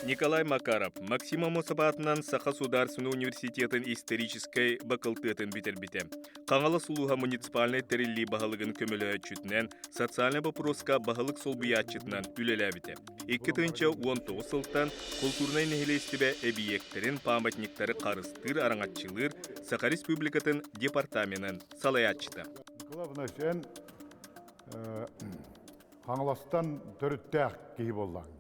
Николай Макаров Максим Аммосов аатынан Саха Судаарственнай университетын историческай бакылтыатын бүтэрбитэ. Хаҥалас улууһа муниципальнай тэриллии баһылыгын көмөлөһөөччүтүнэн, социальнай боппуруоска баһылык солбуйааччытынан үлэлээбитэ. 2019 сылтан култуурунай нэһилиэстибэ эбийиэктэрин, памятниктары харыстыыр, араҥаччылыыр Саха Республикатын департаменын салайааччыта. Николай Афанасьевич, эн Хаҥаластан төрүттээх киһи буоллаҕыҥ дии.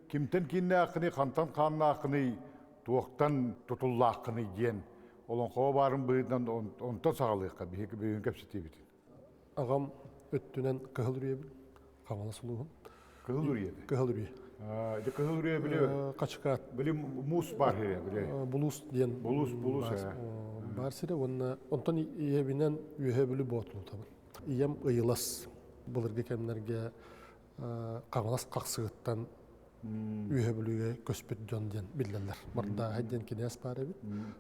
Кимтэн кииннээххиний, хантан хааннааххыный, туохтан тутуллааххыный диэн олоҥхоҕо баарын быһыытынан онтон саҕалыахха биһиги бүгүн кэпсэтиибитин. Аҕам өттүнэн Кыһыл Үрүйэбин, Хаҥалас улууһун. Кыһыл Үрүйэбин? Кыһыл Үрүйэ. Ити Кыһыл Үрүйэ били Хачыкаат. Били муус баар сирэ били. Булуус диэн. Булуус, булуус. Баар сирэ уонна онтон ийэбинэн Үөһээ Бүлүү Боотулутабын. Ийэм Ыйылас былыргы кэмнэргэ Хаҥалас Хахсыгыттан Үөһэ Бүлүүгэ көспүт дьон диэн биллэллэр. Мардааһай диэн кинээс баар эбит.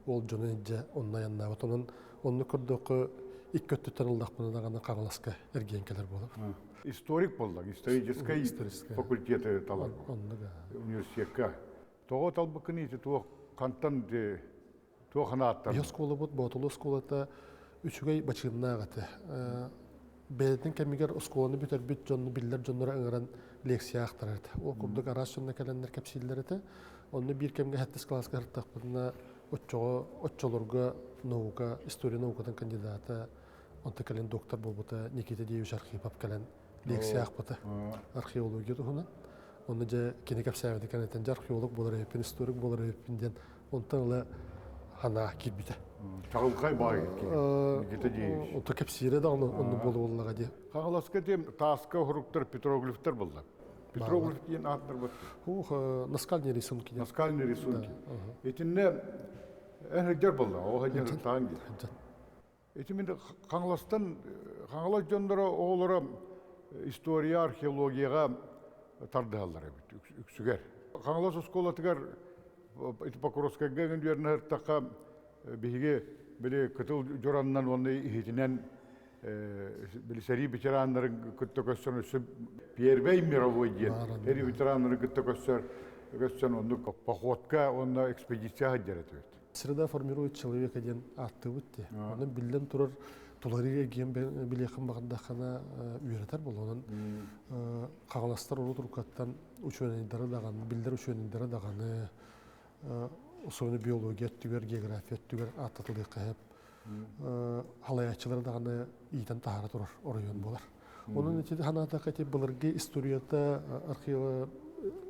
Ол дьону илдьэ онно айаннаабыт. Онон оннук көрдөххө икки өттүттэн ыллахпына даҕаны Хаҥаласка эргийэн кэлэр буолабын. Историк буоллаҥ, историческай факультеты талар университекка. Тоҕо талбыккын ити туох хантан туох анааттар? Биһи оскуолабыт Боотулу оскуолата үчүгэй бачыымнаах этэ. Бэйэтин кэмигэр оскуоланы бүтэрбит дьонну биллэр дьоннору ыҥыран лекция аахтарар этэ. Ол курдук араас дьонно кэлэннэр кэпсииллэр этэ. Онно биир кэмҥэ сэттис кылааска сырыттахпытына оччоҕо оччолорго наука, история наукатын кандидата, онто кэлин доктор буолбута Никита Деевич Архипов кэлэн лекция аахпыта археология туһунан. Онно дьэ кини кэпсээбитин кэнниттэн дьэ археолог буолар эбиппин, историк буолар эбиппин диэн онтон ыла санаа киирбитэ. Чаҕылхай баай Никита Деевич. Онто кэпсиирэ даҕаны онно буолуоллаҕа дии. Хаҥаласка диэн тааска уһуруктар петроглифтар булла. Петроглиф диэн ааттар бат. Хух, наскальные рисунки. Наскальные рисунки. Итиннэ эн сылдьар буолла, ол сылдьар таан дии. Ити мин Хаҥаластан Хаҥалас дьонноро оҕолоро история, археологияҕа тардыһаллар эбит үксүгэр. Хаҥалас оскуолатыгар ити Покровскайга эҥин үөрэнэ сырыттахха биһиги били кытыл дьуранынан уонна иһитинэн били сэрии ветераннарын кытта көрсөн өссө Первый мировой диэн сэрии ветераннарын кытта көрсөр көрсөн оннук походка уонна экспедиция сылдьар этибит. Среда формирует человека диэн ааттыыбыт дии. Онон биллэн турар туларыы эргийэн билиэххин баҕардаххына үөрэтэр буолуонан хаҥаластар урут уруккаттан учуонайдары даҕаны, биллэр учуонайдары даҕаны особенно биология өттүгэр, география өттүгэр ааттатылыахха сөп. Халайааччылары даҕаны иитэн таһаара турар оройуон буолар. Онон ити санаатахха ити былыргы историята архео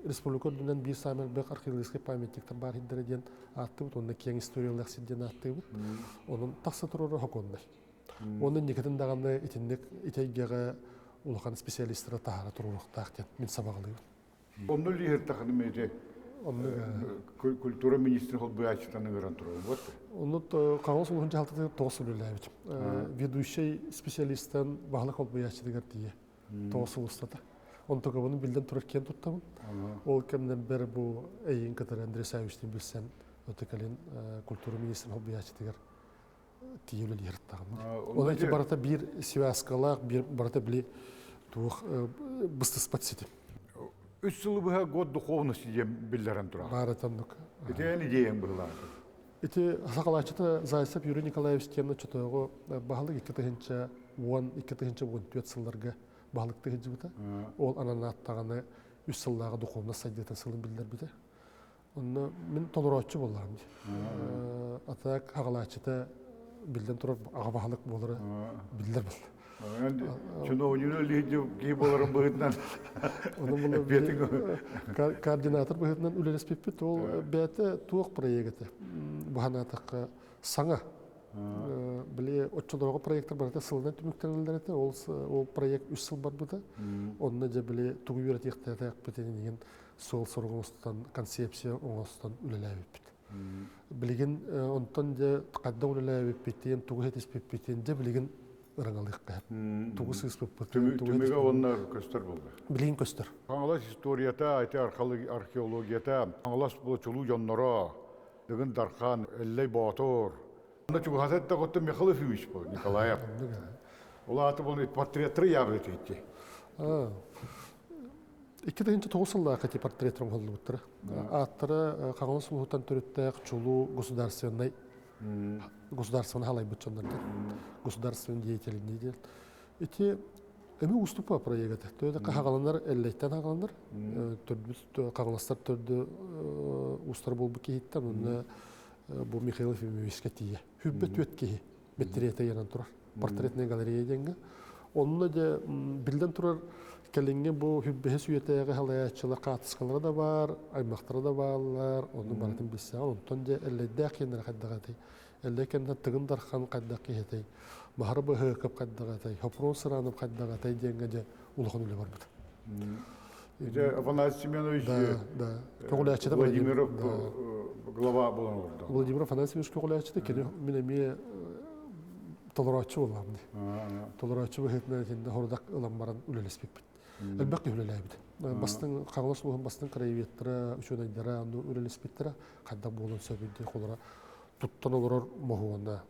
республика үрдүнэн биир саамай элбэх археологическай памятниктар баар сирдэрэ диэн ааттыыбыт уонна киэҥ историялаах сир диэн ааттыыбыт. Онон тахса турара хокуоннай. Уонна инникитин даҕаны итинник ити эйгэҕэ улахан специалистары таһаара туруохтаах диэн мин сабаҕалыыбын. Онно лиһиртахыным ити культура министрин холбуйааччытан ыҥыран турабын вот. Онно Хаҥалас улууһун дьаһалтатыгар тоҕус сыл үлэлээбитим. Ведущай специалистан баһылык холбуйааччытыгар тиийэ 9 сыл устата. Онтукабын биллэн турар киэн туттабын. Ол кэмнэрбэр бу эйигин кытары Андрей Савичтыын билсэн, өтө кэлин культура министрин холбуйааччытыгар тиийэ үлэлиир Ол эти барыта биир связкалаах, биир барыта били туох быстыспат ситим. Үс сылы быһа год духовности диэн биллэрэн турар. Баар оннук. Ити эн идеяң быһылаата. Ити сахалааччыта Зайцев Юрий Николаевич диэн оччотооҕу баһылык 2010-2014 сылларга баһылыктыы сылдьыбыта. Ол ананааттаҕына үс сыллааҕы духовность сайдыытын сылын биллэрбитэ. Онно мин толорооччу буоллаҕым дии. Атак хаҕалааччыта биллэн турар аҕа баһылык буолара биллэр буолла. Чиновнигы киһи буоларын быһыытынан координатор быһыытынан үлэлэспиппит. Ол бэйэтэ туох проект этэ? Бу санаатахха саҥа. Били оччолорго проектар барыта сылынан түмүктэнэллэр этэ. Ол ол проект үс сыл барбыта. Онно дьэ били тугу үөрэтиэхтээтэхпитин иһин суол сорук оҥостон, концепция оҥостон үлэлээбиппит. Билигин онтон дьэ хайдах үлэлээбиппитин, тугу ситиспиппитин дьэ билигин ырыҥалыахха сөп. Тугу сыыспыппытын, Түмүгэ уонна көстөр буолла. Билигин көстөр. Хаҥалас историята, ити археологията, Хаҥалас чулуу дьонноро, Дыгын Дархан, Эллэй Боотур. Онно чугаһата эттэҕиттэн Михаил Ефимович был, Николаев. Ол аата бұл портреттары ябыт ити. 2009 сыллаахха ити портрет оҥоһуллубуттара. Ааттара Хаҥалас улууһуттан төрүттээх чулуу государственнай государственный халайбыт дьоннордор. Государственный деятельный диэн. Ити эми уустук проект этэ. Төһө да хагаланар, эллэйтэн хагаланар, төрдү Хаҥаластар төрдү уустар буолбут киһиттэн, онно бу Михаил Ефимовичка тиийэ. Хүббэ түөт киһи мэтириэтэ ыйанан турар. Портретная галерея диэҥҥэ. Онно дьэ биллэн турар кэлиҥҥи бу хүббэһис үйэтээҕи халайааччылар хаартыскалара да баар, аймахтара да бааллар, онну барытын билсэҕин. Онтон дьэ Эллэйдээх киэннэрэ хайдах этэй? Эллэй кэннэ Тыгын Дархан хайдах киһи этэй? Маһары Быһыакап хайдах этэй? Хопрон Сыранов хайдах этэй диэҥҥэ дьэ улахан үлэ барбыт. Ити Афанасий Семенович да, да. Көҕүлээччитэ Владимиров глава буолан олордо. Владимир Афанасьевич көҕүлээччитэ кини мин эмиэ толорооччу буоллаҕым дии. Толорооччу быһыытынан итиннэ хорудах ылан баран үлэлэспиппит. Элбэх киһи үлэлээбит. Бастыҥ Хаҥалас улууһун бастыҥ краеведтара, учуонайдара онно үлэлэспиттэрэ хайдах буолуон сөбүй дии холоро туттан олорор моһуона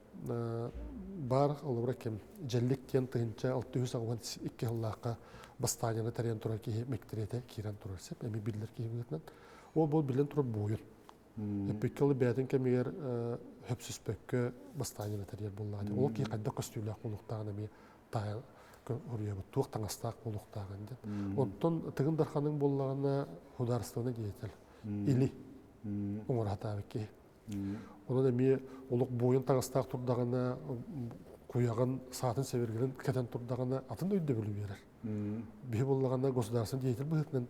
баар олобура ким дьэллик диэн 1682 сыллаахха бастаанньаны тэрийэн турар киһи мэтириэтэ киирэн турар сеп эми биллэр киһи быһыытынан ол бол биллэн турар буойун эппиккэ ол бэйэтин кэмигэр хөпсүспөккө бастаанньаны тэрийэр буоллаҕа ол киһи хайдах көстүүлээх буолуохтааҕын эмиэ таайа уруйабыт туох таҥастаах буолуохтааҕын диэн оттон Тыгын Дарханыҥ буоллаҕына художественный деятель или оҥоро сатаабыт киһи. Онон эмиэ олох буойун таҥастаах турдаҕына, куйаҕын, саатын сэбиргэлин кэтэн турдаҕына атын өйдөбүлү биэрэр. Биһи буоллаҕына государственный деятель быһыытынан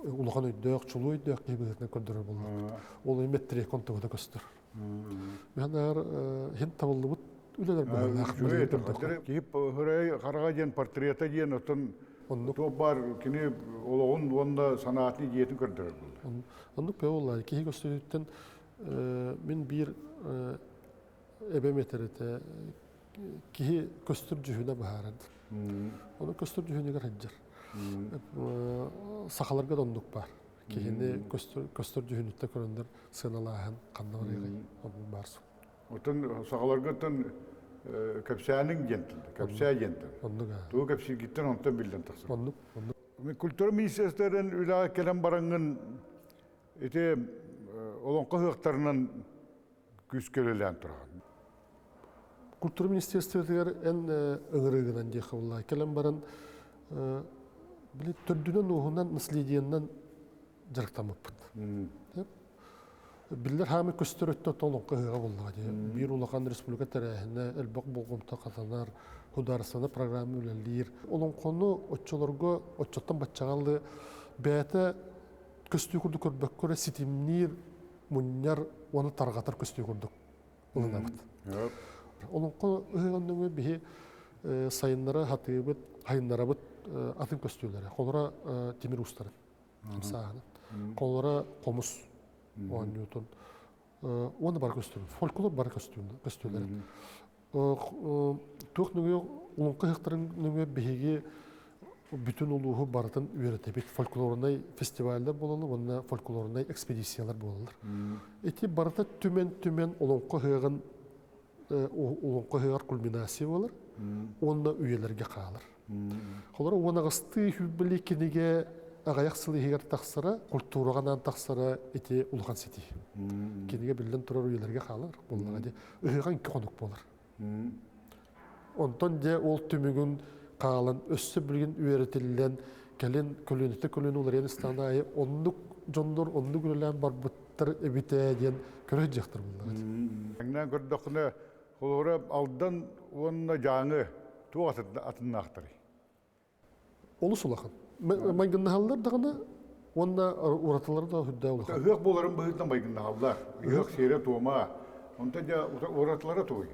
улахан өйдөөх, чулуу өйдөөх киһи быһыытынан көрдөрөр буоллахпыт. Ол эмиэ контугата көстөр. Мин хин табыллыбыт үлэлэр быһыылаах. Киһи Хөрөй хараҕа диэн портрета диэн оттон Оннук. Туох баар кини олоҕун уонна санаатын идеятын көрдөрөр буолла. Оннук бэйэ буолла. Киһи көстүүтүттэн мин биир эбэм этэр этэ киһи көстөр дьүһүнэ быһаарар. Ону көстөр дьүһүнүгэр сылдьар. Сахаларга да оннук баар. Киһини көстөр дьүһүнүттэн көрөннөр сыаналааһын ханна барыаҕай оннук баар суол. Оттон сахаларгыттан кэпсээниҥ диэн тылда, кэпсээ диэн тыл. Оннук Тугу кэпсииргиттэн онтон биллэн тахсар. Оннук, оннук. Культура министерствотын үлэҕэ кэлэн бараҥҥын ити олоҥхо ыһыахтарынан күүскэ үлэлээн тураҕын. Культура министерствотыгар эн ыҥырыыгынан диэххэ буолла. Кэлэн баран били төрдүнэн-ууһунан наследиеннан дьарыктаммыппыт. Биллэр хаамый көстөр өттө олоҥхо ыһыаҕа буоллаҕа дии. Биир улахан республика тэрээһинэ, элбэх болҕомто хатанар, художественнай программа үлэлиир. Олоҥхону оччолорго, оччоттон баччаҕалыы бэйэтэ көстүү курдук көрбөккө эрэ ситимниир, мунньар уонна тарҕатар көстүү курдук ылынабыт. Олоҥхо ыһыаҕын нөҥүө биһи сайыннара сатыыбыт, хайыннарабыт атын көстүүлэрэ. Холоро тимир уустарын. Хамсааһына. Холоро хомус оонньуутун уонна бары көстүүм. Фольклор бары көстүүлэрэ. Туох нөҥүө олоҥхо ыһыахтарын нөҥүө биһиги бүтүн улууһу барытын үөрэтэбит. Фольклорнай фестиваллар буолаллар уонна фольклорнай экспедициялар буолаллар. Ити барыта түмэн-түмэн олоҥхо ыһыаҕын олоҥхо ыһыаҕар кульминация буолар уонна үйэлэргэ хаалар. Холоро уон аҕыстыы сүүрбэлии кинигэ аҕыйах сыл иһигэр тахсара, культураҕа анаан тахсара ити улахан ситии. Кинигэ биллэн турар үйэлэргэ хаалар буоллаҕа дии. Ыһыаҕа икки хонук буолар. Онтон дьэ ол түмүгүн хаалан өссө билигин үөрэтиллэн кэлин көлүөнэтэ көлүөнэ уларыйан истэҕин аайы оннук дьоннор оннук үлэлээн барбыттар эбитээ диэн көрө сылдьыахтар буоллаҕа дии. Тэҥнээн көрдөххүнэ, холобура Алдан уонна Дьааҥы туох атыннаахтарый? Олус улахан. Майгыннаһаллар даҕаны уонна уратылара да үрдээх улахан. Ыһыах буоларын быһыытынан майгыннаһаллар. Ыһыах сиэрэ-туома. Онтон дьэ уратылара тугуй?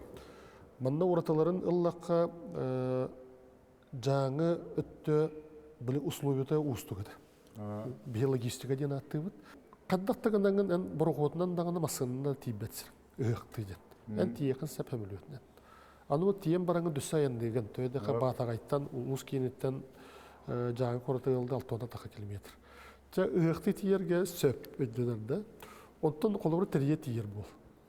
Манна уратыларын ыллахха Дьааҥы өттө били условията уустук этэ. Биһи логистика диэн ааттыыбыт. Хайдах да гынаҥын эн борохуотунан даҕаны массыынанан тиийбэт сир ыһыахтыы диэн. Эн тиийиэххин сөп сөмөлүөтүнэн. Аны вот тиийэн бараҥын дүссэ айанныыгын. Төһө да Баатаҕайтан, улуус кииниттэн Дьааҥы куоратыгар ылда 6 таха километр. Чэ ыһыахтыы тиийэргэ сөп өйдөнөр да. Онтон холобура тэрийэ тиийэр буол.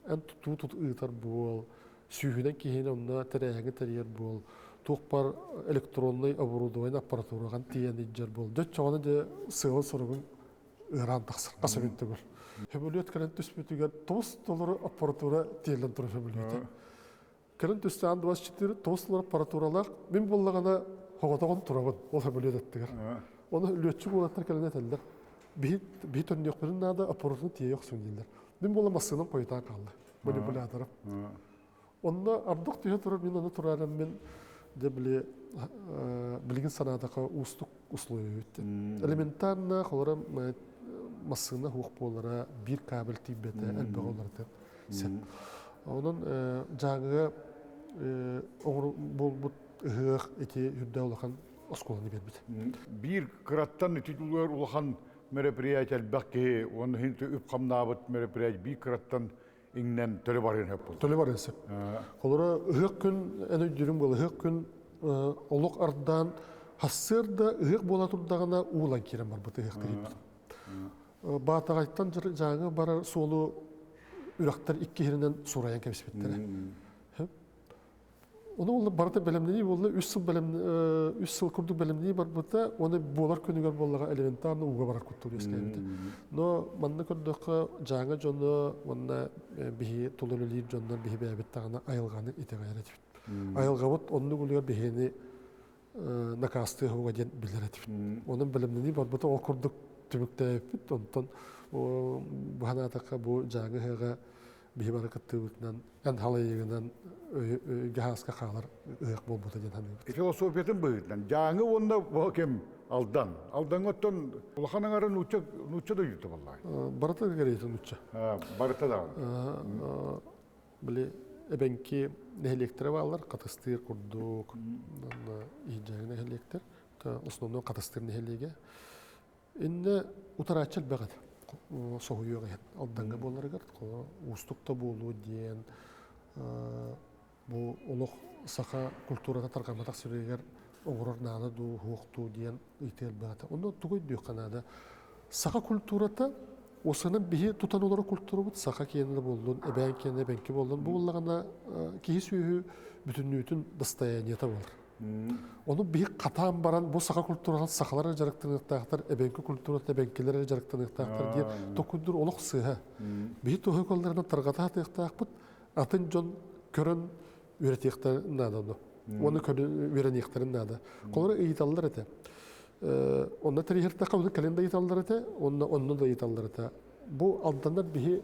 Эн тутуу тут ыытар буол, сүүһүнэн киһини онно тэрээһиҥҥэ тэрийэр буол. Туох бар электронный оборудование аппаратураҕан тиийэн илдьэр буол. Дьэ, дьэ сыала соругун ыараан тахсар хас эмин төгүл. Сөмөлүөт кэлэн түспүтүгэр тоҕус толору аппаратура тиэллэн турар сөмөлүөтэ. Кэлэн түсте Ан-24 тоҕус толору аппаратуралаах мин буоллаҕына хоҕотоҕун турабын ол сөмөлүөт аттыгар. Оны лүөччүк уолаттар кэлэн этэллэр. Биһи биһи төннүөхпүтүн наада аппаратураны тиэйэ охсун дииллэр. Мин буола массыынам хойутаан хаалла. Манипуляторым. Онно ардах түһэ турар мин ону турарым мин дьэ били билигин санаатахха уустук условия эбит. Элементарно холоро массыына суох буолара биир кабель тиийбэтэ элбэҕи уларытыан сөп. Онон Дьааҥыга буолбут ыһыах ити үрдэ улахан оскуоланы биэрбит. Биир кыраттан ити улахан мероприятие элбэх киһи уонна үп хамнаабыт мероприятие биир кыраттан иҥнэн төлө барыан сөп буолла. Төлө барыан сөп. Холоро ыһыах күн эн өйдүүрүм буолла ыһыах күн олох ардаан хассыарда ыһыах буола турдаҕына уулан киирэн барбыт ыһыах тэрийбит. Баатаҕайтан Дьааҥы барар суолу үрэхтэр икки иһинэн сурайан кэбиспиттэрэ. Ону ол барыта бэлэмнэнии буолла, үс сыл бэлэм үс сыл курдук бэлэмнэнии барбыта, уонна буолар күнүгэр буоллаҕа элементарно ууга барар куттал үөскээбитэ. Но манна көрдөххө, Дьааҥы дьоно уонна биһи тулу үлэлиир дьоннор биһи бэйэбит даҕаны айылҕаны итэҕэйэр этибит. Айылҕабыт оннук үлүгэр биһини накаастыа уга диэн билэр этибит. Онон бэлэмнэнии барбыта ол курдук түмүктээбиппит. Онтон бу санаатахха бу Дьааҥы ыһыаҕа биһи бары кыттыыбытынан эн халайыгынан өйгө хаалар ыһыах буолбута диэн саныыбыт. Философиятын быһыытынан Дьааҥы уонна бу ким Алдан. Алдаҥҥа оттон улахан аҥара нуучча нуучча дойдута буоллаҕай. Барыта кэриэтэ нуучча. Барыта даҕаны. Били эбэҥки нэһилиэктэрэ бааллар, Хатыстыыр курдук, Иһдьээҥи нэһилиэктэр, основной Хатыстыыр нэһилиэгэ. Иннэ утарааччы элбэх этэ. Соһуйуох иһин Алдаҥҥа буоларыгар уустук да буолуо диэн бу олох саха культурата тарҕамматах сиригэр оҥорор наада дуу, суох дуу диэн ыйытыы элбэх этэ. Онно тугу өйдүөххэ наада? Саха культурата осынан биһи тутан олорор культурабыт саха киэнэ буоллун, эбээн киэнэ, эбэҥки буоллун, бу буоллаҕына киһи сүөһү бүтүннүүтүн достояниета буолар. Ону биһи хатаан баран бу саха культуратын сахалар эрэ дьарыктаныахтаахтар, эбэҥки культуратын эбэҥкилэр эрэ дьарыктаныахтаахтар диэн токуйдуур олох сыыһа. Биһи туһа колларынан тарҕата сатыахтаахпыт, атын дьон көрөн үөрэтиэхтэрин наада ону. Уонна көрөн үөрэниэхтэрин наада. Холобура ыйыталлар этэ. Онно тэрийэртэххэ ону кэлин да ыйыталлар этэ, уонна онно да ыйыталлар этэ. Бу алданнар биһи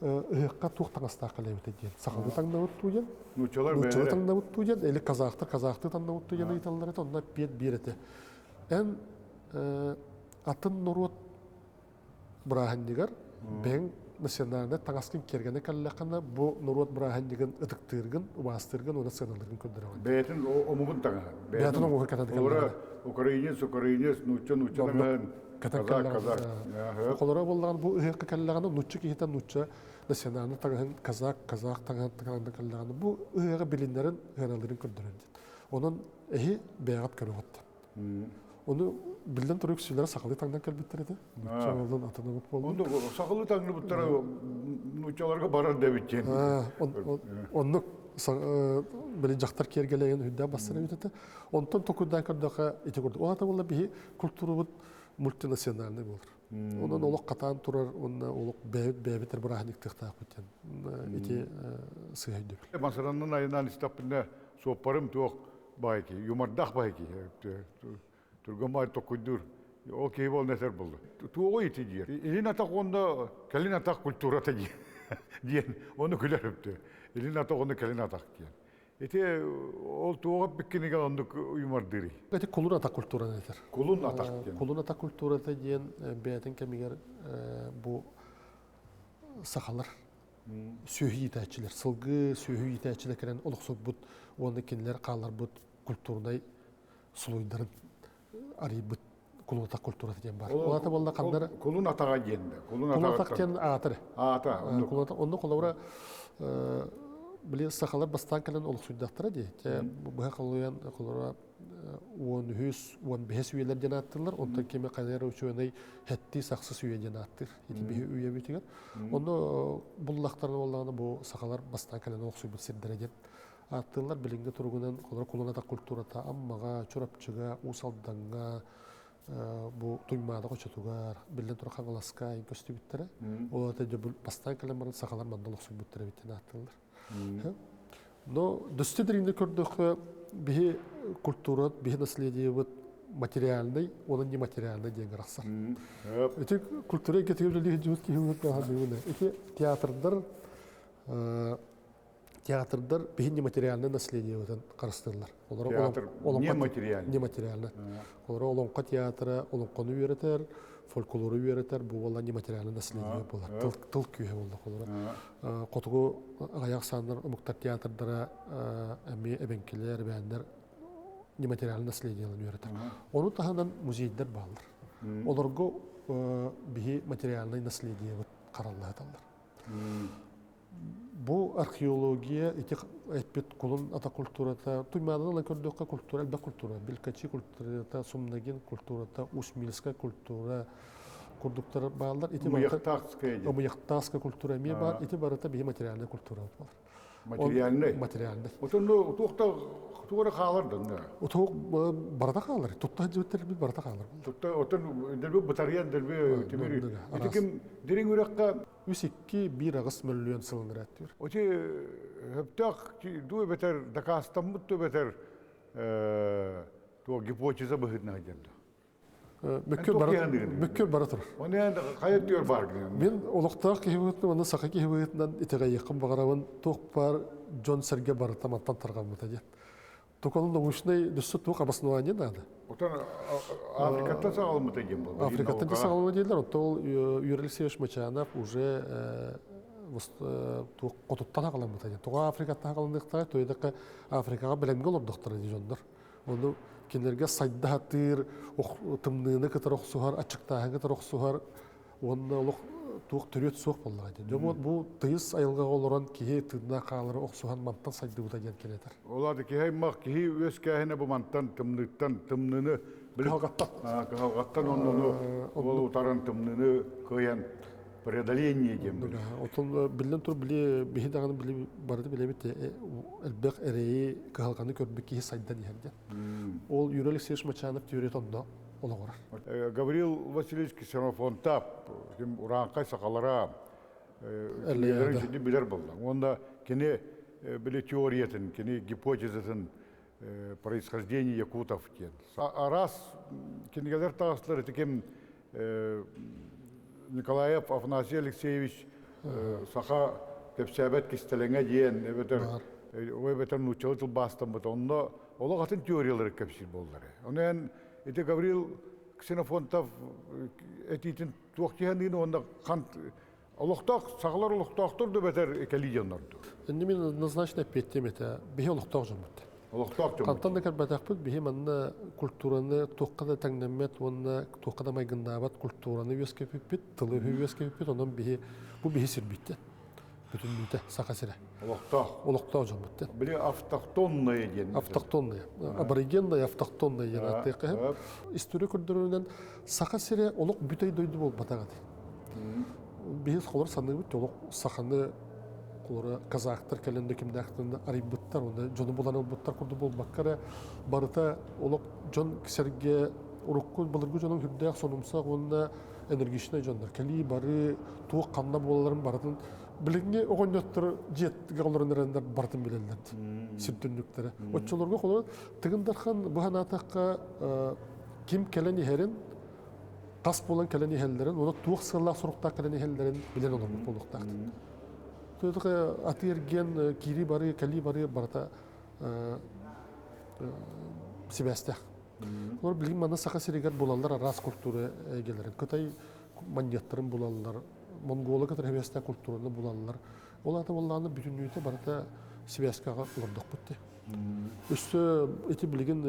ыһыахха туох таҥастаах кэлэбитэ диэн сахалыы таҥнабыт дуу диэн нууччалар нууччалыы таҥнабыт дуу диэн или казахтар казахтыы таҥнабыт дуу диэн ыйыталлар этэ онно эппиэт биир этэ эн атын норуот бырааһынньыгар бэйэҥ национальнай таҥаскын киэргэнэ кэллэххинэ бу норуот бырааһынньыгын ытыктыыргын убаастыыргын уонна сыаналыыргын көрдөрөҕүн бэйэтин омугун таҥаһын бэйэтин омугун кэтэн украинец украинец нуучча нуучча таҥаһын Казак, казак. Холоро буоллаҕына бу ыһыахха кэллэҕинэ нуучча киһитэ нуучча национальнай таҥаһын казак, казах таҥаһын таҥаһын кэллэҕинэ бу ыһыаҕы билиннэрин ыаналыырын көрдөрөр диэн. Онон эһи бэйэҕит көрөҕүт диэн. Ону биллэн турар үксүлэрэ сахалыы таҥнан кэлбиттэр этэ. Нуучча буоллун, атын омук буоллун. Сахалыы таҥныбыттара нууччаларга барар да эбит диэн. Оннук били дьахтар киэргэлэйин үрдээн бастар эбит этэ. Онтон токуйдаан көрдөххө ити курдук. Ол ата буолла биһи культурабыт мультинациональный буолар. Онон олох хатаан турар уонна олох бэйэбит бэйэбит бырааһынньыктыахтаахпыт диэн ити сыыһа өйдөбүл. Масараннан айынан истэхпинэ суоппарым туох баайки, юмордаах баайки. Түргэн баай токкуйдуур. Ол киһи буолан этэр буолла. Туоҕу ити диир. Илин атах уонна кэлин атах культурата диэн. Ону күлэр өптө. Илин атах уонна кэлин атах диэн. Ити ол туоҕа биккинигэ оннук уймардыырый? Ити кулун атах культураны этэр. Кулун атах диэн. Кулун атах культурата диэн бэйэтин кэмигэр бу сахалар сүөһү иитээччилэр, сылгы сүөһү иитээччилэр кэлэн олохсуйбут уонна кинилэр хаалларбыт культурнай сулуйдарын арыйбыт кулун атах культурата диэн бар. Ол ата буолла ханнара Кулун атаҕа диэн да. Кулун атах диэн аатыр. Аата. Онно холобура били сахалар бастаан кэлэн олохсуйдахтара дии. Те быһа холуйан холобура 13, 15 үйэлэр диэн ааттыыллар. Онтон кими хайар учуонай хэтти сахсыс үйэ диэн ааттыыр. Ити биһи үйэбитигэр. Онно буллахтарына буоллаҕына бу сахалар бастаан кэлэн олохсуйбут сирдэрэ диэн. Ааттыыллар билиҥҥи туругунан олор кулун атах культурата Аммаҕа, Чурапчыга, Уус Алдаҥҥа, бу Туймаада хочотугар, биллэн турар Хаҥаласка көстүбүттэрэ. Ол аата дьэ бастаан кэлэн баран сахалар манна олохсуйбуттар эбит диэн ааттыыллар. Но дөстө дириҥник көрдөххө, биһи культура, биһи наследиебыт материальный уонна нематериальный диэн арахсар. Ити культура эйгэтигэр үлэлии сылдьыбыт киһи быһыытынан ити театрдар театрдар биһи нематериальное наследиебытын харыстыыллар. Театр нематериальный. Нематериальный. Олоро олоҥхо театра олоҥхону үөрэтэр, фольклору үөрэтэр, бу буолла нематериальное наследие буолар. Тыл, тыл күүһэ буолла холоро. Хотугу аҕыйах сааннар омуктар театрдара эмиэ эбэҥкилэр, эбээннэр нематериальное наследиеларын үөрэтэр. Ону таһынан музейдар бааллар. Олорго биһи материальное наследиебыт хараллаһыталлар. Бу археология ити эппит кулун ата культурата, Туймаадан ылан көрдөххө культура элбэх культура. Белькачи культурата, Сумнагин культурата, Усть-Мильская культура курдуктар бааллар. Ити Ымыйахтаахская диэн. Ымыйахтааская культура эмиэ баар. Ити барыта биһи материальная культура буолар. Материальный? Материальный. Отон туохта тугара хаалар да? Утуох барыта хаалар. Тутта сылдьыбыттар барыта хаалар. Тутта отон дэлби бытарыйан дэлби тимир. Ити ким дириҥ үрэххэ Үс икки биир аҕыс мөллүөн сылын ырааттыыр. Ити сөптөөх дуу эбэтэр дакаастаммыт дуу эбэтэр туох гипотеза быһыытынан сылдьар дуу? Мөккүөр бара мөккүөр бара турар. Оны эн хайа өттүгэр баар гынан? Мин олохтоох киһи быһыытынан уонна саха киһи быһыытынан итэҕэйиэххин баҕарабын туох баар дьон-сэргэ барыта мантан тарҕаммыта диэн. Только научный дөссө туох обоснование надо. Отон Африкаттан саҕаламмыта диэн буолла. Африкаттан саҕаламмыта дииллэр. Оттон ол Юрий Алексеевич Мочанов уже хотуттан саҕаламмыта диэн. Тоҕо Африкаттан саҕаланыахтара, то Африкаҕа бэлэмҥэ олордохторо дии дьоннор. Ону кинилэргэ сайда сатыыр, тымныыны кытары охсуһар, аччыктааһын кытары охсуһар уонна олох туох төрүөт суох буоллаҕа дии. Дьэ бу тыйыс айылҕаҕа олорон киһи тыыннаах хаалары охсуһан мантан сайдыбыта диэн кэлэтэр. Ол аата киһи аймах киһи үөскээһинэ бу мантан тымныыттан тымныыны кыһалҕаттан кыһалҕаттан оннуну ол утаран тымныыны кыайан преодоление диэн билэр. Отон биллэн тур били биһи даҕаны били барыта билэбит элбэх эрэйи кыһалҕаны көрбүт киһи сайдан иһэр диэн. Ол Юрий Алексеевич Мочанов теорията онно олоҕурар. Гаврил Васильевич Ксенофонтов ким урааҥхай сахалара кинилэрин синди билэр буолла. Уонна кини били теориятын, кини гипотезатын происхождение якутов диэн. Араас кинигэлэр таҕыстылар ити ким Николаев Афанасий Алексеевич саха кэпсээбэт кистэлэҥэ диэн эбэтэр эбэтэр нууччалыы тылбаастаммыт онно олох атын теориялары кэпсиир буоллар. Ону эн ити Гаврил Ксенофонтов этиитин туох киһи уонна хан олохтоох сахалар олохтоохтор да бэтэр кэлии дьоннорду. Инни мин однозначно эппиэттиэм этэ. Биһи олохтоох дьоммут. Олохтоох дьоммут. Хантан да кэлбэтэхпит биһи манна культураны туохха да тэҥнэммэт уонна туохха да майгыннаабат культураны үөскэппиппит, тылы үөскэппиппит, онон биһи бу биһи сирбиттэн. Бүтүннүүтэ Саха сирэ. Олохтоох. Олохтоох дьоммут. Били автохтонная диэн. Автохтонная. Аборигенная автохтонная диэн ааттыахха. История көрдөрөрүнэн Саха сирэ олох бүтэй дойду буолбатах этэ. Биһиги холор саныыбыт олох саханы холоро казахтар кэлэн да кимнээхтэрин арыйбыттар, уонна дьону булан ылбыттар курдук буолбакка эрэ барыта олох дьон сэргэ урукку былыргы дьонун үрдээх сонумсах уонна энергичнай дьоннор кэлии бары туох ханна буолаларын барытын билиҥҥи оҕонньоттор дьиэтгэ олорон эрэннэр барытын билэллэр сир түннүктэрэ. Оччолорго холор Тыгын Дархан бу санаатахха ким кэлэн иһэрин тас буолан кэлэн иһэллэрин, уонна туох сыаллаах соруктаах кэлэн иһэллэрин билэн олорбут буолуохтаах. Атыы эргиэн киирии барыы, кэлии барыы барыта сибээстээх. Олор билигин манна Саха сиригэр булаллар араас культура эйгэлэрин. Кытай манньыаттарын булаллар, Монгола кытары сибээстээх культураны булаллар. Ол аата буоллаҕына бүтүннүүтэ барыта сибээскэҕэ олордохпут дии. Өссө ити билигин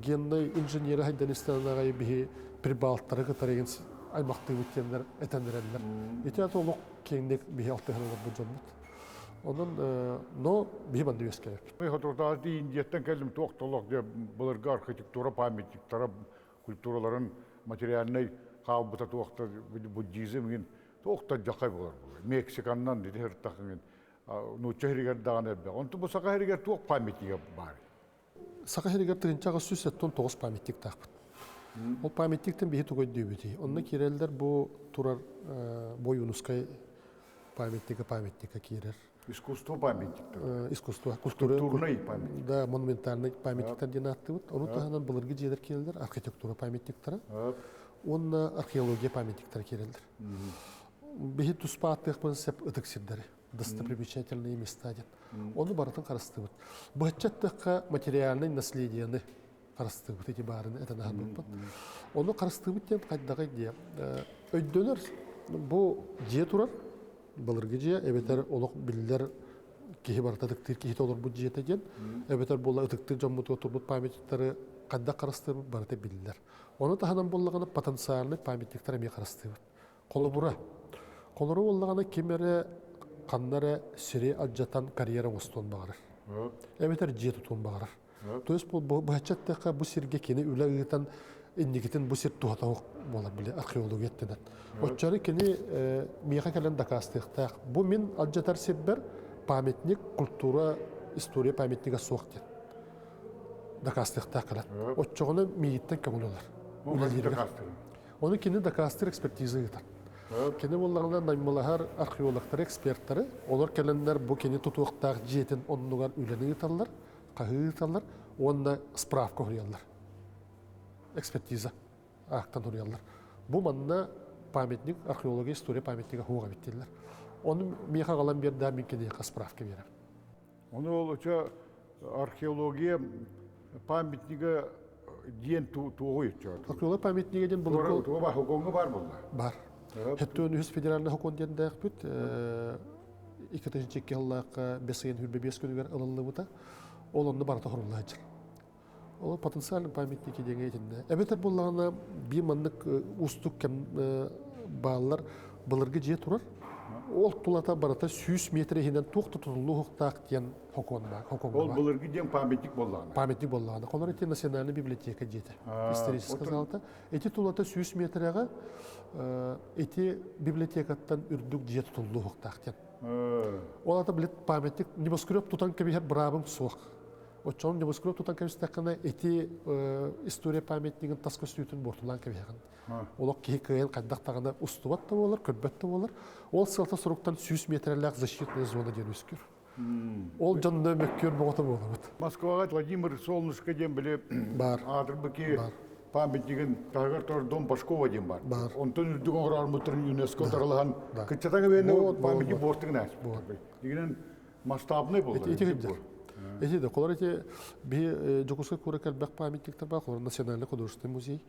геннай инженерэ хайдан истэҕин биһи прибалттары кытары еген аймахтыыбыт диэннэр этэн эрэллэр. Ити ата олох киэҥник биһи алтыһан олорбут дьоммут. Онон но биһи манна үөскээбиппит. Хотуртаҕа Индияттан кэллим туох да олох дьэ былыргы архитектура памятниктара культураларын материальнай хаалбыта туох да буддизм иҥин туох да дьахай болар буолар. Мексиканнан ити ыртах иҥин. Нуучча сиригэр даҕаны элбэх. Онтон бу Саха сиригэр туох памятнига баар? Саха сиригэр 1879 памятниктаахпыт. Ол памятниктан биһи тугу өйдүүбүтүй? Онно киирэллэр бу турар Бойуунускай памятника памятника киирэр. Искусство памятниктар. Искусство, культура. Культурный памятник. Да, монументальный памятниктар диэн ааттыыбыт. Ону таһынан былыргы дьиэлэр киирэллэр, архитектура памятниктара. Уонна археология памятниктара киирэллэр. Биһи туспа ааттыахпын сөп ытык сирдэри. Достопримечательные места диэн. Ону барытын харыстыыбыт. Быһаччы эттэххэ, материальный наследиены харыстыыбыт ити баарын этэн аһарбыппыт. Ону харыстыыбыт диэн хайдаҕый диэ. Өйдөнөр бу дьиэ турар, былыргы дьиэ, эбэтэр олох биллэр киһи барыта ытыктыыр киһитэ олорбут дьиэтэ диэн, эбэтэр буола ытыктыыр дьоммутугар турбут памятниктары хайдах харыстыырбыт барыта биллэр. Ону таһынан буоллаҕына потенциальный памятниктар эмиэ харыстыыбыт. Холобура, холоро буоллаҕына ким эрэ ханна эрэ сири алдьатан карьера оҥостуон баҕарар. Эбэтэр дьиэ тутуон баҕарар. То есть быһаччы эттэххэ бу сиргэ кини үлэ ыытан инникитин бу сир туһата буолар били археология өттүнэн. Оччону кини миэхэ кэлэн дакаастыахтаах. Бу мин алдьатар сирбэр памятник, культура, история памятнига суох диэн дакаастыахтаах кэлэн. Оччоҕуна миигиттэн көҥүл ылар. Үлэлииргэ. Ону кини дакаастыыр экспертиза ыытар. Кини буоллаҕына наймылаһар археологтары, экспертары, олор кэлэннэр бу кини тутуохтаах дьиэтин оннугар үлэни ыыталлар, хаһыы ыыталлар уонна справка суруйаллар. Экспертиза аактан суруйаллар. Бу манна памятник, археология, история памятнига суох эбит дииллэр. Ону миэхэ аҕалан биэрдэ, мин киниэхэ справка биэрэбин. Ону ол очо археология памятнига диэн туоҕуй оччо? Археология памятнига диэн былыргы... Туга бар, хокуоҥҥа бар буолла? Бар. Хэттүөн үһүс федеральный хокуон диэннээхпит. 2002 сыллаахха бэс ыйын 25 күнүгэр ылыллыбыта. Ол онно барыта хорулла сылдьар. Ол потенциальный памятники диэҥэ итиннэ. Эбэтэр буоллаҕына биир маннык уустук кэм бааллар былыргы дьиэ турар. Ол тулата барыта 100 метр иһинэн туох да тутуллуохтаах диэн хокуон баар. Ол былыргы диэн памятник буоллаҕына. Памятник буоллаҕына. Холор ити национальный библиотека дьиэтэ. Историческая залата. Ити тулата 100 метрэҕэ ити библиотекаттан үрдүк дьиэ тутуллуохтаах диэн. Ол ата билет памятник небоскреб тутан кэбиһэр быраабым суох. Оччоҕун небоскреб тутан кэбистэххинэ, ити история памятнигын тас көстүүтүн буортулаан кэбиһэҕин. Олох киһи кыайан хайдах даҕаны устубат да буолар, көрбөт да буолар. Ол сыалта суруктан 100 метрэлээх защитная зона диэн үөскүүр. Ол дьонно мөккүөр боҕото буолабыт. Москваҕа Владимир Солнышко диэн били бар. аатырбыки памятнигын таһыгар турар дом Пашкова диэн бар. Бар. Онтон үрдүк оҥорор ЮНЕСКО таралаһан кыччатаҥа бэйэни памятник буортугун ааспыт. Дигинэн масштабный буолла. Ити кырдьар. Ити да, холор ити биһи Дьокуускай куоракка элбэх памятниктар бар, холор Национальный художественный музей.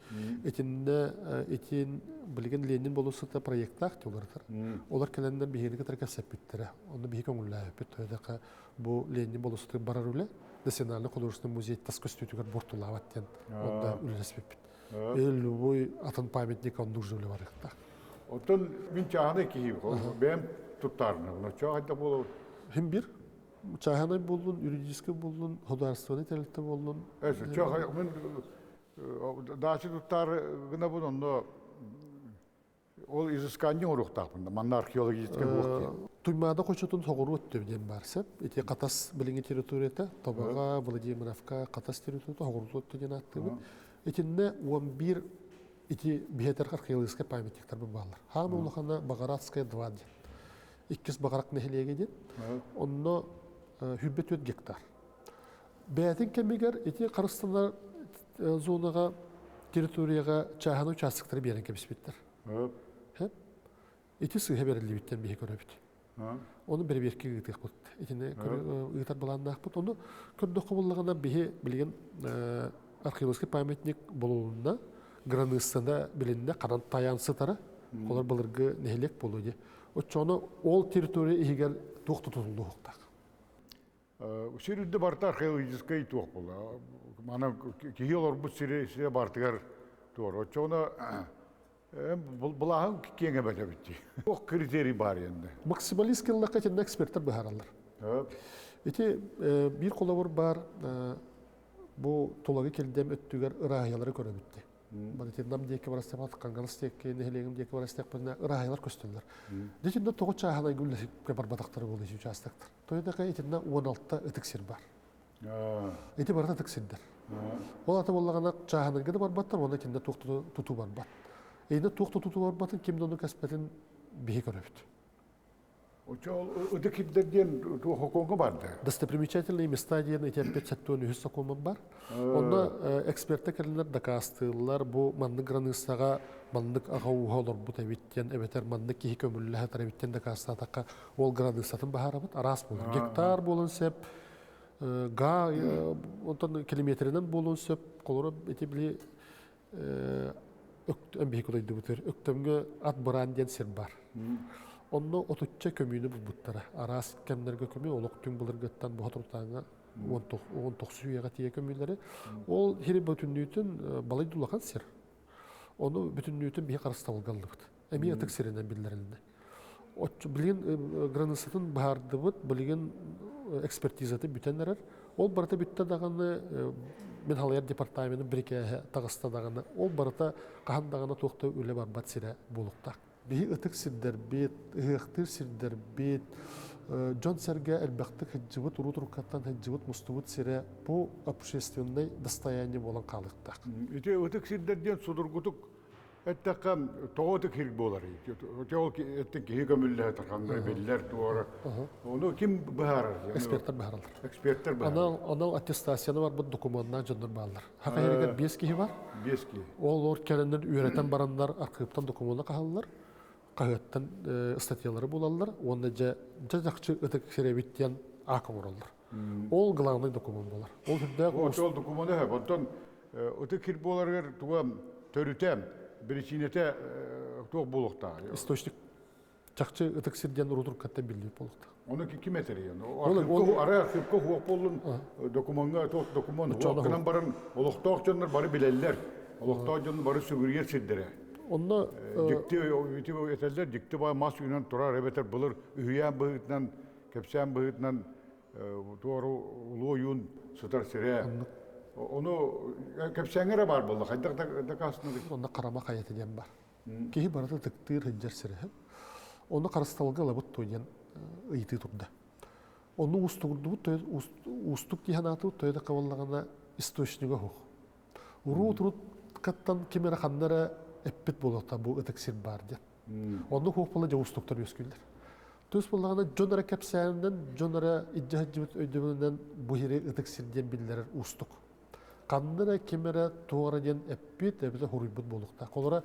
Итиннэ итин билигин Ленин болуоссата проекттаах уларытар. Олар кэлэннэр биһигини кытары кэпсэппиттэрэ. Онно биһи көҥүллээбиппит. Төһөдөхө бу Ленин болуоссатыгар барар үлэ Национальный художественный музей тас көстүүтүгэр буортулаабат диэн онно үлэлэспиппит. Любой атын памятник оннук же үлэ барыахтаах. Оттон мин чааһынай киһи бэйэм туттаарына, оччоҕо хайдах буолабыт? Хим бир чааһынай буоллун, юридическай буоллун, государственнай тэрилтэ буоллун. Чо мин даача туттаар гынабын онно ол изыскание оҥоруохтаахпын манна археологическай буох диэн. Туймаада хочотун соҕуруу өттө диэн баар сөп. Ити Хатас билиҥҥи территорията, Табаҕа, Владимировка, Хатас территорията соҕуруу өттө диэн ааттыыбыт. Итиннэ 11 ити биһэтэр археологическай памятниктар бааллар. Хаама улахана Багаратская 2 диэн. Иккис Багарак нэһилиэгэ диэн. Онно 104 гектар. Бэйэтин кэмигэр ити харыстанар зонаҕа территорияҕа чааһынай участоктары биэрэн кэбиспиттэр. Ити сыыһа бэриллибиттэн биһи көрөбүт. Ону бэрэбиэркэ ыытыахпыт. Итини ыытар былааннаахпыт. Ону көрдөххө буоллаҕына биһи билигин археологический памятник болулунна, границаны билиннэ, ханан тайаан сытара. Олор былыргы нэһилиэк буолуо дии. Оччоҕуна ол территория иһигэр туох тутуллуохтаах. Сир үрдэ барыта археологическай туох буолла. Мана киһи олорбут сири сире бартыгар туор. Оччоҕуна былааһын киэҥ эбэтэ эбит дии. Туох критерий баар енді? Максималист кыллахха итиннэ эксперттэр быһаараллар. Ити биир холобур баар бу Тулагы Килдэм өттүгэр ырааһыйалары көрөбүт. Барытыннам диэки барастапат, Кангалас диэки, нэһилиэгим диэки барастаппына ырааһыйлар көстөллөр. Дитиннэ тоҕо чааһынай гүллэсиккэ барбатахтары буолуо участоктар. Тойотака итиннэ 16 ытык сир бар. Ити барыта ытык сирдэр. Ол ата буоллаҕына чааһынайга да барбаттар, уонна итиннэ туох тутуу барбат. Итиннэ туох тутуу барбатын, ким да ону кэспэтин биһи көрөбүт. Ытык сирдэр диэн туох сокуоҥҥа бар да? Достопримечательные места диэн ити опять сэттион үһүс сокуоммут бар. Онно эксперттэр кэлэннэр дакаастыыллар, бу маннык границаҕа маннык аҕа ууһа олорбут эбит диэн, эбэтэр маннык киһи көмүллэ сытар эбит диэн дакаастаатахха, ол границатын баһаарабыт араас буолар. Гектар буолуон сөп, га, онтон километринэн буолуон сөп. Холобура, ити били биһиги дойдубутугар Өктөмҥө ат быраан диэн сир бар. Онно отучча көмүүнү булбуттара. Араас кэмнэргэ көмүү олох түҥ былыргыттан буһа туртааҥҥа 19 үйэҕэ тиийэ көмүүлэри. Ол сири бүтүннүүтүн балай да улахан сир. Ону бүтүннүүтүн биһи харыстабылга ыллыбыт. Эмиэ ытык сиринэн биллэрилиннэ. Билигин границатын быһаардыбыт, билигин экспертизата бүтэн эрэр. Ол барыта бүттэ даҕаны, мин халайар департаменым бирикээһэ таҕыста даҕаны, ол барыта хаһан даҕаны туох да үлэ барбат сирэ буолуохтаах. Биһи ытык сирдэрбит, ыһыахтыыр сирдэрбит, дьон-сэргэ элбэхтик сылдьыбыт, урут уруккаттан сылдьыбыт, мустубут сирэ бу общественнай достояние буолан хаалыахтаах. Ити ытык сирдэр диэн судургутук Эттэххэ, тоҕо ытык сир буоларый? Ол эттин киһи көмүллэһэ тарханнар биллэр туора. Ону ким быһаарар? Эксперттэр быһаараллар. Эксперттэр быһаараллар. Анал, анал аттестацияны барбыт докумуоннаах дьоннор бааллар. Хака иһигэр биэс киһи бар. Биэс киһи. Ол олор кэлэннэр үөрэтэн бараннар архыыптан докумуону хаһаллар, хаһыаттан статьялары булаллар уонна дьэ дьэ чахчы ытык сир эбит диэн аак оҥороллор. Ол главный докумуон буолар. Ол үрдээх Ол докумуону өһөп. Онтон ытык сир буоларыгар туга төрүтэ, биричиинэтэ туох буолуохтаах? Источник чахчы ытык сир диэн урутуркаттан биллибит буолуохтаах. Ону ким этэрий? Арай архивка хуох буоллун докумуоҥҥа туох докумуон хуох гынан баран олохтоох дьоннор бары билэллэр. Олохтоох дьон бары сүгүрүйэр сирдэрэ. Онно дьикти этэллэр, дьикти баа мас үүнэн турар эбэтэр былыр үһүйээн быһыытынан кэпсээн быһыытынан туору улуу ойуун сытар сирэ. Ону кэпсээҥҥэ эрэ баар буолла, хайдах дакаастанар? Онно харама хайата диэн бар. Киһи барыта ытыктыыр сылдьар сирэ. Ону харысталга ылабыт туо диэн ыйытыы турда. Ону уустугурдубут, уустук дии санаатыбыт, тоҕо да кабыллаҕына источнига суох. Уруу-турут каттан ким эрэ ханна эрэ эппит буолуохтаах бу ытык сир баар диэн. Оннук суох буолла дьэ уустуктар үөскүүллэр. Тус буоллаҕына дьон эрэ кэпсээнинэн, дьон эрэ илдьэ сылдьыбыт өйдөбүлүнэн бу сири ытык сир диэн биллэрэр уустук. Ханна эрэ ким эрэ туох эрэ диэн эппит, эбэтэр суруйбут буолуохтаах. Холобура,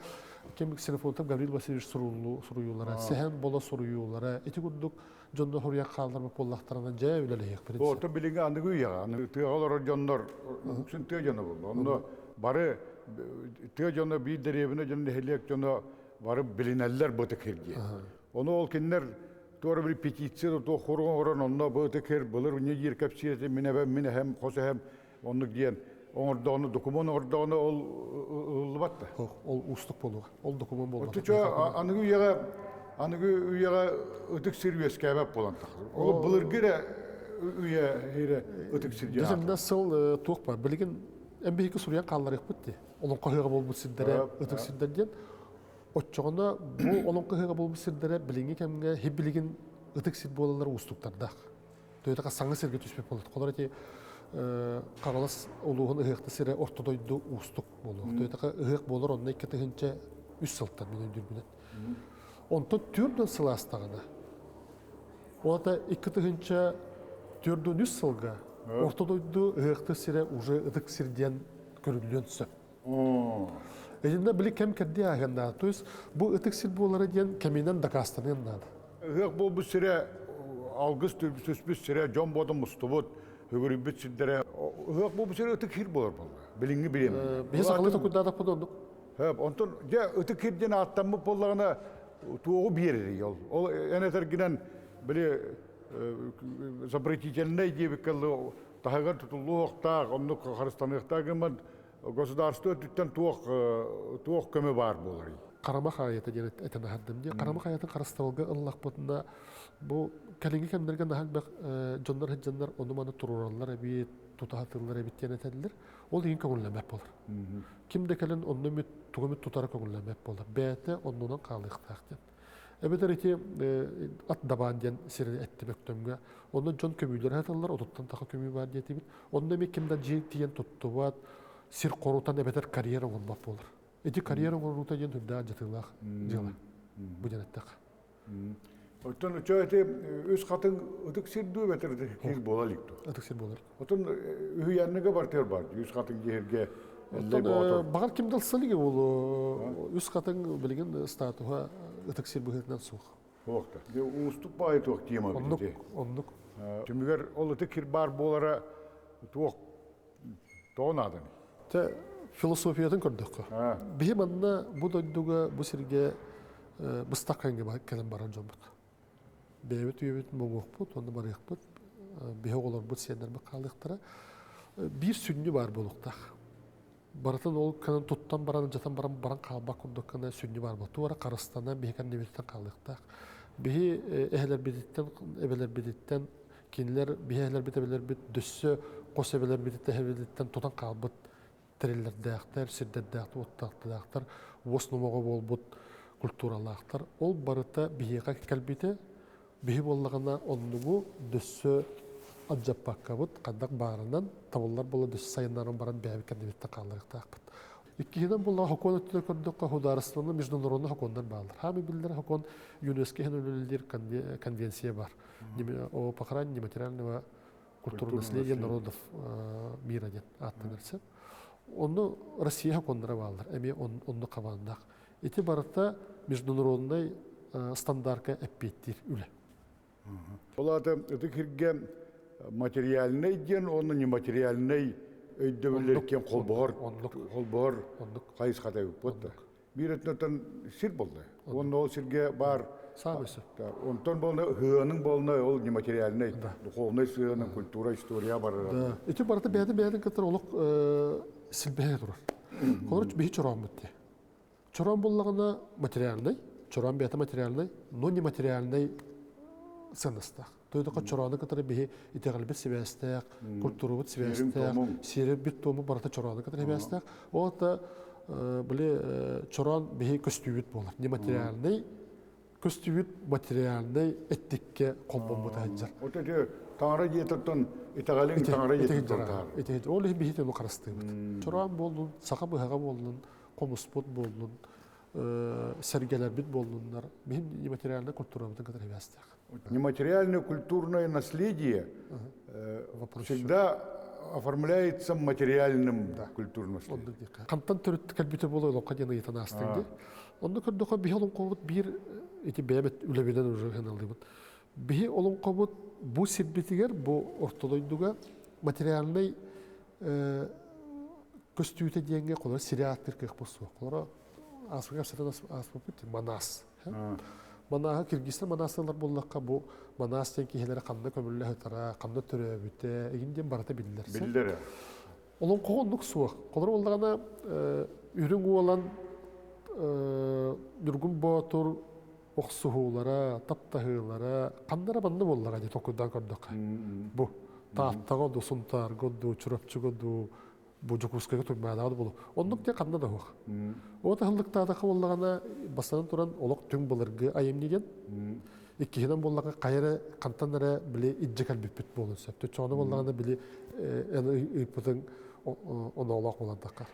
ким Ксенофонтов Гаврил Васильевич суруйуулара, Сэһэн Боло суруйуулара, ити курдук дьонно суруйан хаалларбыт буоллахтарына дьэ үлэлэһиэхпит. Оттон билиҥҥи аныгы үйэҕэ, аны тыаҕа олорор дьоннор үксүн тыа дьоно буолла. Онно бары тыа дьоно, биир дэриэбинэ дьоно, нэһилиэк дьоно бары билинэллэр бу ытык сир диэн. Ону ол кинилэр туора бір петиция туох хорук оҥорон онно бу ытык сир былыр не диир кэпсиир этим мин эбэм, мин эһэм, хос эһэм оннук диэн оҥордоҕуна докумуон оҥордоҕуна ол ылыллыбат да. Ол уустук буолуо. Ол докумуон буолбат. Оччо аныгы үйэҕэ аныгы үйэҕэ ытык сир үөскээбэт буолан тахсар. Ол былыргы эрэ үйэ эрэ ытык сир диэн. Дьэ сыл туох бар. Билигин эн биһиги суруйан хаалларыахпыт дии. Олоҥхо ыһыаҕа буолбут сирдэрэ ытык сирдэр диэн. Оччоҕуна бу олоҥхо ыһыаҕа буолбут сирдэрэ билиҥҥи кэмҥэ хип билигин ытык сир буолаллар уустуктардаах. Төһөтө саҥа сиргэ түспүт буолар. Холор ити Хаҥалас улууһун ыһыахта сирэ орто дойду уустук буолуох. Төһөтө ыһыах буолар онно 2003 сылтан мин өйдүүрбүнэн. Онтон 4 сыл аастаҕына, ол 2043 сылга орто дойду ыһыахтыыр сирэ уже ытык сир диэн көрүллүөн сөп. Итиннэ били кэм кэрдии ааһыан наада. То есть бу ытык сир буолара диэн кэминэн дакаастаныан наада. Ыһыах буолбут сирэ, алгыс түспүт сирэ, дьон буотун мустубут, үгүрүйбүт сирдэрэ. Ыһыах буолбут сирэ ытык сир буолар буолла. Билиҥҥи бириэмэ. Биһи сахалыы токуйдаатахпыт оннук. Онтон дьэ ытык сир диэн ааттаммыт буоллаҕына туоҕу биэрэрий ол? Ол эн этэргинэн били запретительнай диэбиккэ таһыгар тутуллуохтаах, оннук харыстаныахтаах гыммат государство өттүттэн туох туох көмө баар буоларый? Харама хаайата диэн этэн аһардым дии. Харама хаайатын харыстабылга ыллахпытына, бу кэлиҥҥи кэмнэргэ наһаа элбэх дьоннор сылдьаннар ону-маны туруораллар эбит, тута сатыыллар эбит диэн этэллэр. Ол иһин көҥүллэммэт буолар. Ким да кэлэн онно эмит тугу эмит тутара көҥүллэммэт буолар. Бэйэтэ оннунан хаалыахтаах диэн. Эбэтэр ити ат дабаан диэн сири эттим Өктөмҥө. Онно дьон көмүүлэрэ саталлар, отуттан таха көмүү баар диэтибит. Онно эмиэ ким да дьиэ тиийэн туттубат, сир хорутан эбэтэр карьера оҥорбот буолар. Ити карьера оҥоруута диэн үрдээх алдьатыылаах дьыала. Бу диэн эттэххэ. Оттон очо ити үс хатыҥ ытык сир дуу эбэтэр ытык сир буола илик дуу? Ытык сир буолар. Отон үһүйээннигэ бартыгар бар үс хатыҥ дьиһиргэ Оттон баҕар ким да ылса илигэ буолуо. Үс хатыҥ билигин статуһа ытык сир быһыытынан суох. Суох да. Уустук баайы туох тема Оннук, оннук. Түмүгэр ол ытык сир баар буолара туох тоҕо нааданы? Тэ философиятын көрдөххө. Биһи манна бу дойдуга, бу сиргэ быстах кэлэн кэлэн барар дьоммут. Бэйэбит үйэбит моҥуохпут, онно барыахпыт, биһи оҕолорбут, сиэннэрбит хаалыахтара. Биир сүнньү баар буолуохтаах. Барытын ол кынан туттан баран, дьатан баран баран хаалбат курдук гына сүнньү баар буолуох. Туора харыстанан биһи кэннибититтэн хаалыахтаах. Биһи эһэлэрбититтэн, эбэлэрбититтэн, кинилэр биһи эһэлэрбит, эбэлэрбит дөссө хос эбэлэрбититтэн, эһэбититтэн тутан хаалбыт тэриллэрдээхтэр, сирдэрдээхтэр, уоттаахтар, уос номоҕо буолбут культуралаахтар. Ол барыта биһиэхэ кэлбитэ. Биһи буоллаҕына оннугу дөссө алдьаппаккабыт, ханнык баарынан табыллар буола дөссө сайыннаран баран бэйэбит кэннибиттэн хаалларыахтаахпыт. Иккиһинэн буоллаҕа хокуон өттүнэн көрдөххө судаарыстыбаннай международный хокуоннар бааллар. Хаамый биллэр хокуон ЮНЕСКО иһин үлэлиир конвенция бар. О охране нематериального культурного наследия народов мира диэн ааттанар сөп. Онно Россия хокуоннара бааллар, эмиэ онно хабааннаах. Ити барыта международный стандарка эппиэттиир үлэ. Ол аата ытык сиргэ материальнай диэн уонна нематериальнай өйдөбүллэр киэн холбоһор холбоһор хайысхата эбит да. Биир өттүнэн сир буолла. Уонна ол сиргэ баар Саамай сөп. Онтон буолна ыһыаның буолна ол нематериальнай, духовнай сыһыаның, культура, история барара. Да. Ити барыта бэйэтин бэйэтин кытары олох силбэһэ турар. Холобур, биһи чорооммут дии. Чороон буллаҕына материальнай, чороон бэйэтэ материальнай, но нематериальнай сыаннастаах. Тойдоко чороону кытары биһи итэҕэлбит сибээстээх, культурабыт сибээстээх, сиэрбит туому барыта чороону кытары сибээстээх. Ол да били чороон биһи көстүүбүт буолар. Нематериальнай көстүүбүт материальнай эттиккэ холбоммут сылдьар. Вот эти таҥара дьиэтиттэн итэҕэлиҥ таҥара дьиэтиттэн таһаар. Ол иһин биһи ону харыстыыбыт. Чороон буоллун, саха быһаҕа буоллун, хомуспут буоллун, сэргэлэрбит буоллуннар, биһим нематериальнай культурабытын кытары сибээстээх. Нематериальное культурное наследие всегда оформляется материальным культурным наследием. Хантан төрүт кэлбитэ буолуо олоххо диэн ыйытан аастыҥ дии. Онно көрдөххө биһи олоҥхобут биир ити бэйэбит үлэбинэн уже ыналлыбыт. Биһи олоҥхобут бу сирбитигэр, бу орто дойдуга материальнай көстүүтэ диэҥҥэ холоро сири ааттыыр кыахпыт суох. Холоро ааспыт сытан ааспыппыт Манаас. Манааһы Киргизстан манаастыылар буоллахха бу Манаас диэн киһилэрэ ханна көмүллэ сытара, ханна төрөөбүтэ, игин диэн барыта биллэр. Биллэр. Олоҥхоҕо оннук суох. Холоро буоллаҕына Үрүҥ Уолан Ньургун Боотур охсуһуулара, таптаһыылара ханна эрэ манна буоллаҕа дии толкуйдаан көрдөххө. Бу Тааттаҕа дуу, Сунтаарга дуу, Чурапчыга дуу, бу Дьокуускайга Туймаадаҕа да буолуо. Оннук диэн ханна да суох. От аһыллыктаатахха буоллаҕына, бастатан туран олох түҥ былыргы айымньы диэн. Иккиһинэн буоллаҕа хайа эрэ хантан эрэ били илдьэ кэлбиппит буолуон сөп. Төччөҕүнэ буоллаҕына били эн ыйыппытыҥ оноолоох буолан таххар.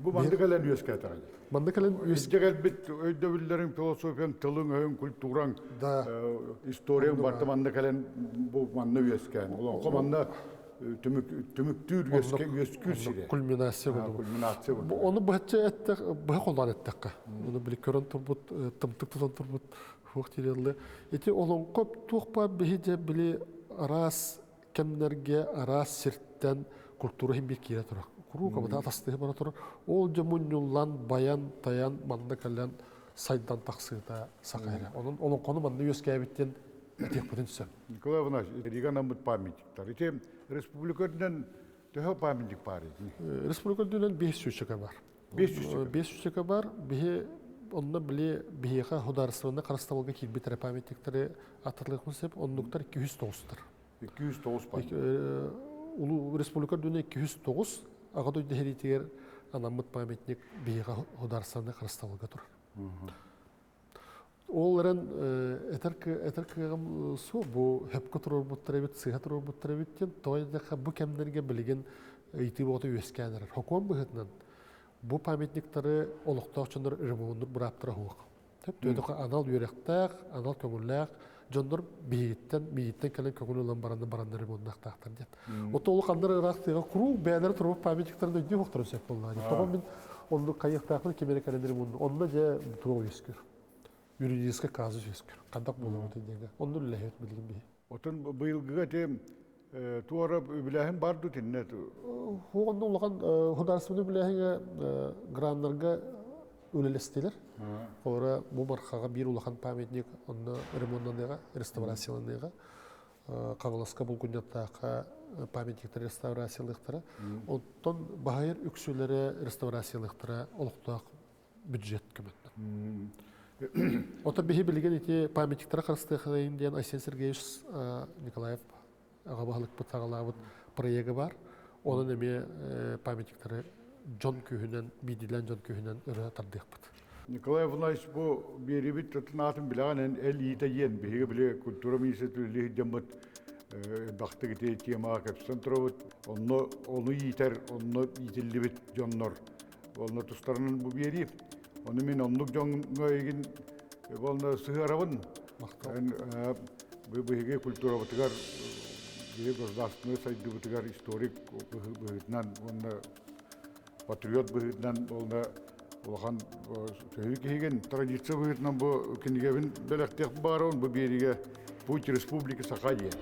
Бу манна кэлэн үөскээтэҕин. Манна кэлэн Илдьэ кэлбит өйдөбүллэриҥ, философияҥ, тылыҥ-өһүҥ, культураҥ, да историяҥ барыта манна кэлэн бу манна үөскээн. Олоҥхо манна түмүктүүр үөскүүр сирэ. Кульминация курдук. Кульминация курдук. Ону быһаччы эттэх, быһа холоон эттэххэ. Ону били көрөн турбут, тымтык тутан турбут хуох тириэллэ. Ити олоҥхо туох баар биһи дьэ били араас кэмнэргэ араас сиртэн культура иһин биир киирэ турар. Куруук абыта атастыһы бара турар. Ол дьэ мунньуллан, байан, тайан манна кэлэн сайдан тахсыыта саха эрэ. Онон олоҥхону манна үөскээбиттэн этиэхпитин сөп. Николай Иванович, Рига наммыт памятниктар. Ити республика үрдүнэн төһө памятник баар ити? Республика үрдүнэн 5 сүүсчэкэ бар. 5 сүүсчэкэ? 5 сүүсчэкэ бар. Биһи Онно били биһиэхэ судаарыстыбаннай харыстабылга киирбит эрэ памятниктары аттатылыахпын сөп. Оннуктар 209-тар. 209 памятник. Улуу республика үрдүнэн 209 Аҕа дойду сэриитигэр анаммыт памятник биһиэхэ судаарыстыбаннай харыстабылга турар. Ол эрэн этэр этэр кыаҕым суох бу хөпкө туруорбуттар эбит, сыыһа туруорбуттар эбит диэн тоҕо диэтэххэ бу кэмнэргэ билигин ыйытыы бөҕөтө үөскээн эрэр. Сокуон быһыытынан бу памятниктары олохтоох дьоннор ремоннуур бырааптара суох. Төп анал үөрэхтээх, анал көҥүллээх дьоннор биһигиттэн, миигиттэн кэлэн көҥүл ылан баранна баранна ремоннаахтаахтар диэн. Ото улаханнар ыраах тыаҕа куруук бэйэлэрэ турбут памятниктарын өйдүү охторун сөп буоллаҕа. Тоҕо мин оннук хайыахтаахпын ким эрэ кэлэн ремонну. Онно дьэ туох үөскүүр. Юридическай казус үөскүүр. Хандак буолуо диэҥҥэ. Онно үлэлэһэбит билигин биһи. Отон быйылгыга те туора үбүлээһин бар ду тиннэ? Онно улахан художественный үбүлээһиҥэ граннарга үлэлэстилэр. Олора бу Мархаҕа биир улахан памятник онно ремоннаныаҕа, реставрацияланыаҕа. Хаҥаласка Булгунньаттаахха памятниктар реставрациялыахтара. Оттон баһайар үксүлэрэ реставрациялыахтара олохтоох бюджет көмөтүнэн. Оттон биһи билигин ити памятниктары харыстыахайын диэн Айсен Сергеевич Николаев аҕа баһылыкпыт саҕалаабыт проега бар. Онон эмиэ памятниктары дьон күүһүнэн, биирдиилээн дьон күүһүнэн ырыа тардыахпыт. Николай Иванович бу биэрибит тутун аатын билэҕин эн эл иитэ диэн биһиги били культура министрин үлэлии сылдьаммыт элбэхтик ити темаҕа кэпсэтэн турабыт. Онно ону иитэр, онно иитиллибит дьоннор Онно тустарынан бу биэрии. Ону мин оннук дьоҥҥо эйигин уонна сыһыарабын. Биһиги культурабытыгар, биһиги государственнай сайдыыбытыгар историк быһыытынан уонна патриот быһыытынан уонна улахан төһүү киһигин. Традиция быһыытынан бу кинигэбин бэлэхтиэх баарабын бу биэриигэ «Путь Республики Саха» диэн.